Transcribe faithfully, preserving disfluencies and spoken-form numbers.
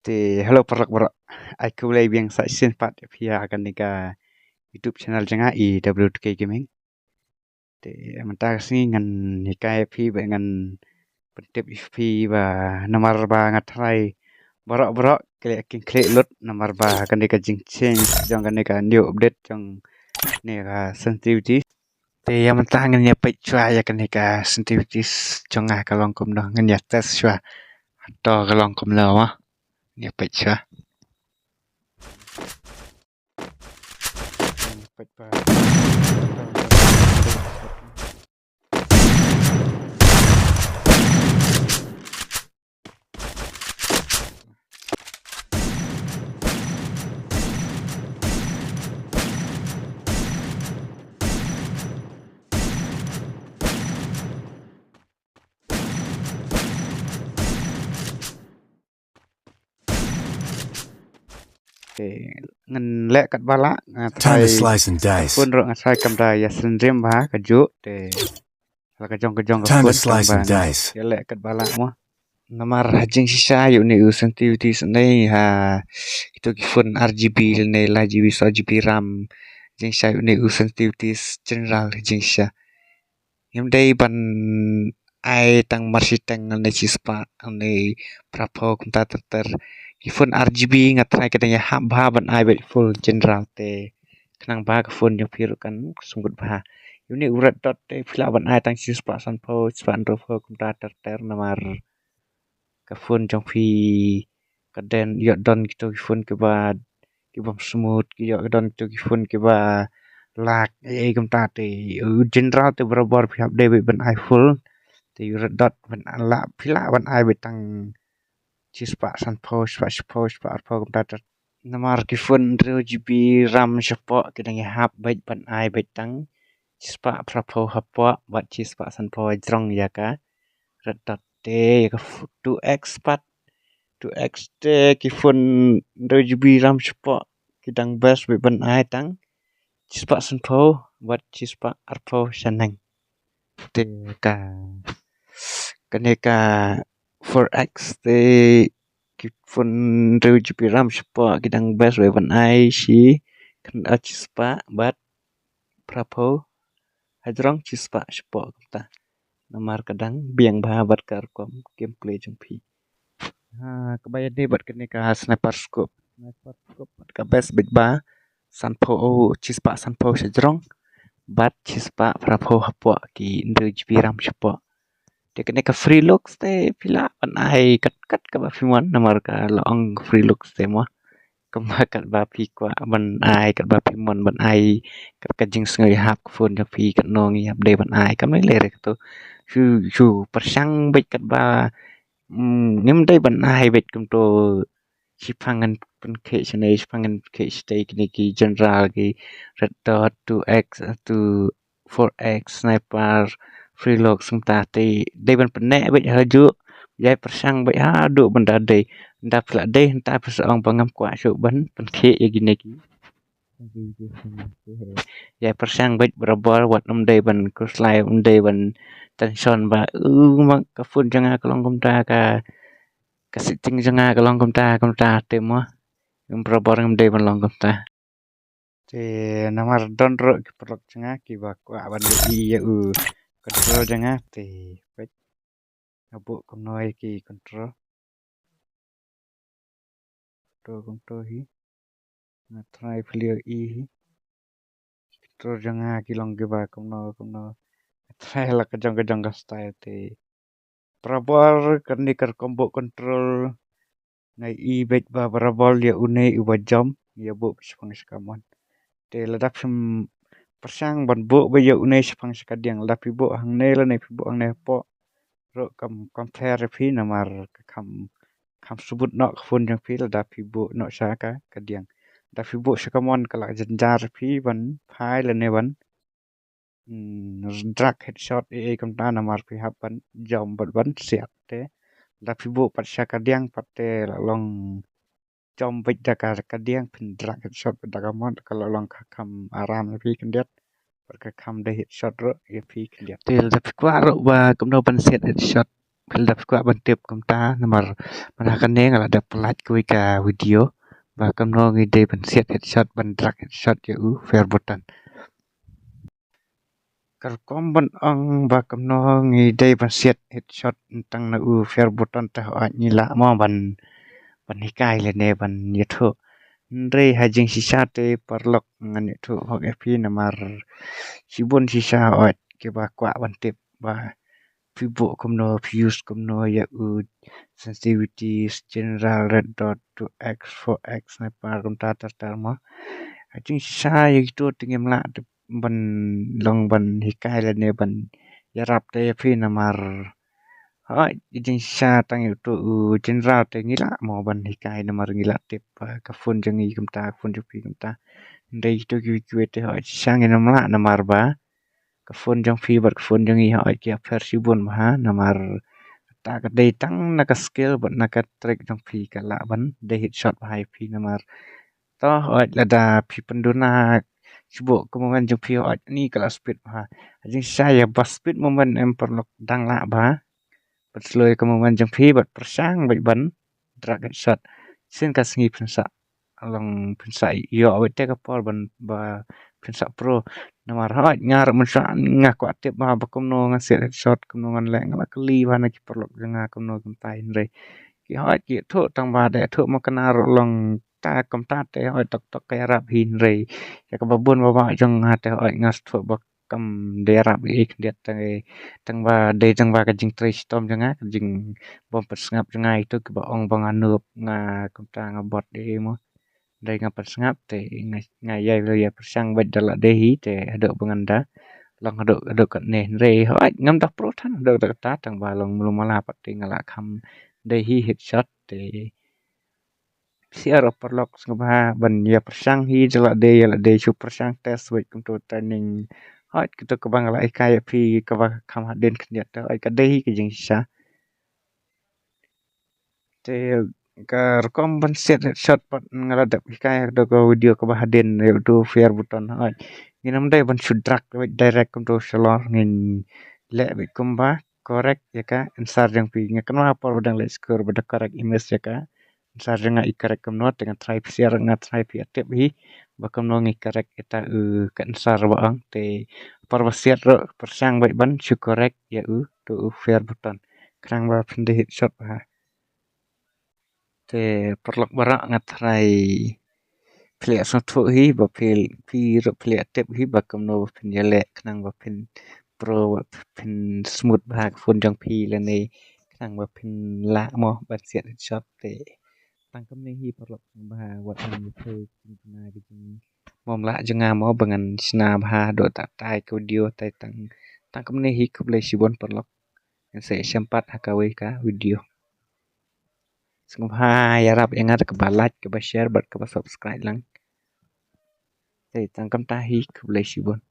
Te hello paralok baroh. Ai khublei biang sa shisien pat ïa phi ha kane ka YouTube channel jong nga, E W T K Gaming. Te mynta ka sngi ngan hikai ïa phi ba ngan pyntip ïa phi ba namar ba nga tharai baroh baroh ki leh kynkhlieh lut namar ba kane ka jingchange jong kane ka new update jong kane ka sensitivity. Te ïa mynta ngan ïa peit shuwa ïa kane ka sensitivity jong nga ka long kumno, ngan ïa test shuwa. Hato ka long kumno mo. Ngan ïa peit shuwa. Ngan ïa peit ba. Te ngan leh katba lah, nga Time to tharai slice and dice. Phone ruh nga tharai kam da ïa synrim bha kajuh te la ka jong ka jong ka Time to phone slice kam and ban dice. Ïa leh katba lah mo. Namar ha jingshisha ïa une u sensitivity sa nei ha kito ki phone ar G B lane lai G B, saw G B RAM. Jingshisha ïa une u sensitivity general ha jingshisha. Ngim dei ban ai tang marshiteng ne shispah ne phraphew kumta ter ter. Ki phone ar G B nga tharai ka dang ïahap bha ban ai beit full general te khnang ba ka phone jong phi ruh kan sngewbha. Une u red dot te phi lah ban ai tang shispah sanphew, shispah hynriewphew kumta ter ter namar ka phone jong phi ka dang ïoh don kito ki phone kiba, kibym smooth, ki ïoh don kito ki phone kiba lag ei ei kumta te. U general te barabor phi hap dei beit ban ai full. Te u red dot ban lah, phi lah ban ai beit tang shispah sanphew, shispah shiphew, shispah arphew kumta te. Namar ki phone hynriew G B RAM shapoh ki dang ïahap beit ban ai beit tang shispah phraphew hapoh bad shispah sanphew hajrong ïa ka red dot te ïa ka f-, two X pat. Two X te ki phone hynriew G B RAM shapoh ki dang best beit ban ai tang shispah sanphew bad shispah arphew shaneng. Te ka, kane ka four X te ki phone hynriew G B RAM shapoh ki dang best beit ban ai shi khyndai shispah bad phraphew hajrong shispah shapoh kumta. Namar ka dang biang bha bad ka rukom gameplay jong phi. Ha, kaba ïadei bad kane ka sniper scope. Sniper scope bad ka best beit ba sanphew, shispah sanphew shajrong bad shispah phraphew hapoh ki hynriew G B RAM shapoh. Te kane ka free looks te phi lah ban ai kat kat kaba phi mon namar ka la ong free looks te mo. Kumba katba phi kwah ban ai, katba phi mon ban ai, kat ka jingsngew ïahap ka phone jong phi katno ngi hap dei ban ai, kam lei lei re kato. Shu, shu pyrshang beit katba, mm, ngim dei ban ai beit kumto. Shiphang ngan pynkhiah shane, shiphang ngan pynkhiah shatei, kine ki general, ki red dot, two X, two four X, sniper, free looks, kumta te dei ban pynneh beit hajuh, ïai pyrshang beit haduh ban da dei. Nda phi la dei, nda phi sa ong ba ngam kwah shuh ban pynkhiah ïa kine ki. Ïai pyrshang beit barabor, wat ym dei ban khuslai, ym dei ban tension ba, u ma ka phone jong nga ka long kumta, ka, ka setting jong nga ka long kumta, kumta te mo. Ngam, barabor ngam dei ban long kumta. Te namar don ruh ki paralok jong nga kiba kwah ban ïohi ïa u control jong nga te peit. Nga buh kumno ïa ki control. Control kumto hi. Nga try phi ïohi hi. Control jong nga ki long kiba kumno kumno. Nga try la ka jong ka jong ka style te. Barabor kane ka rukom buh control. Nga i beit ba barabor ïa une uba jump, ïa buh shaphang sha kamon. Te lada phim pyrshang ban buh beit ïa une shaphang sha kadiang, lada phi buh hangne lane phi buh hangne hapoh ruh kam, kam fair ïa phi namar ka kham, kham subut noh ka phone jong phi lada phi buh noh sha ka, kadiang. Lada phi buh sha kamon ka la jynjar ïa phi ban phai lane ban Hmm, drag headshot ei ei kumta namar phi hap ban jump bad ban siat te. Lada phi buh pat sha kadiang pat te la long jump beit da ka kadiang phin drag headshot beit da kamon ka la long ka kham aram ïa phi khyndiat. Bad ka kham dei headshot ruh ïa phi khyndiat. Te lada phi kwah ruh ba kumno ban siat headshot phi la dep kwah ban tip kumta namar mynta kane nga la dep pyllait kawei ka video ba kumno ngi dei ban siat headshot, ban drag headshot ïa u fair button. Ka rukom ban ong ba kumno ngi dei ban siat headshot tang na u fair button te hooid ngi lah mo ban, ban hikai lane ban ïathuh. Hynrei ha jingshisha te paralok ngan ïathuh hok ïa phi namar shibun shisha hooid kiba kwah ban tip ba phi buh kumno, phi use kumno ïa u sensitivity, general, red dot, two x, four x, sniper kumta ter ter mo. Ha jingshisha ïa kito te ngim lah ban long ban hikai lane ban ïarap te ïa phi namar hooid ha jingshisha tang ïa uto u general te ngi lah mo ban hikai namar ngi lah tip ba ka phone jong ngi kumta, ka phone jong phi kumta. Hynrei kito kiwei kiwei te hooid shisha ngin ym lah namar ba ka phone jong phi bad ka phone jong ngi hooid ki ïapher shibun bha namar kata ka dei tang na ka skill bad na ka trick jong phi ka lah ban dei headshot bha ïa phi namar to hooid lada phi pynduna shu buh ka movement jong phi hooid ni ka lah speed bha. Ha jingshisha ïa ba speed movement em paralok dang lah bha. Pynslow ïa ka movement jong phi bad pyrshang beit ban drag headshot. Shisien ka sngi phin sa long phin sa ïoh beit te ka por ban ba phin sa pro. Namar hooid nga ruh mynshuwa nga kwah tip bha ba kumno ngan siat headshot, kumno ngan leh, nga la kylli bha na ki paralok jong nga kumno kumta hynrei ki hooid ki ïathuh tang ba da ïathuh ma kane ruh long ta kumta te hooid tok tok ka ïarap hi hynrei ïa kaba bun ba bah jong nga te hooid nga sngewthuh ba kam dei ïarap ei khyndiat tang ei, tang ba dei tang ba ka jingtrei shitom jong nga, ka jingbym pynsngap jong nga ito kiba ong ba nga noob, nga kumta, nga bot ei mo. Dei nga pynsngap te nga, nga ïai ïai pyrshang beit da la dei hi te haduh ba ngan da long haduh haduh katne hynrei hooid ngam da pro than haduh da kata tang ba long mlu mala pat te nga la kham dei hi headshot te. Shisha ruh paralok sngewbha ban ïa pyrshang hi da la dei, ïa la dei shu pyrshang test beit kumto training. Hooid kito kaba nga la hikai ïa phi kaba kham hadien khyndiat te hooid ka dei hi ka jingshisha. Te ka rukom ban siat headshot pat nga la dep hikai ha ka video kaba hadien ïa uto fair button hooid. Ngin ym dei ban shu drag beit direct kumto shalor, ngin leh beit kumba correct ïa ka answer jong phi. Nga kynmaw por ba dang leh score ba da correct i miss ïa ka answer jong nga i correct kumno te nga try phi shisha nga try phi ïa tip hi ba kumno ngi correct ïa ta u ka answer ba ong te por ba siat ruh pyrshang beit ban shu correct ïa uto u fair button khnang ba phin dei headshot bha. Te paralok baroh nga tharai phi la sngewthuh hi ba phi, phi ruh phi la tip hi ba kumno ba phin ïaleh khnang ba phin pro, ba phin smooth bha ka phone jong phi lane khnang ba phin lah mo ban siat headshot te. Tang kumne hi paralok sngewbha wat ngan ïathuh jingkyrmen ka jingmom lah jong nga mo ba ngan shna bha haduh katta ka video te tang, tang kumne hi khublei shibun paralok. Ngin sa ïashem pat ha kawei ka video. Sngewbha ïarap ïa nga da kaba like, kaba share bad kaba subscribe lang. Te tang kumta hi khublei shibun.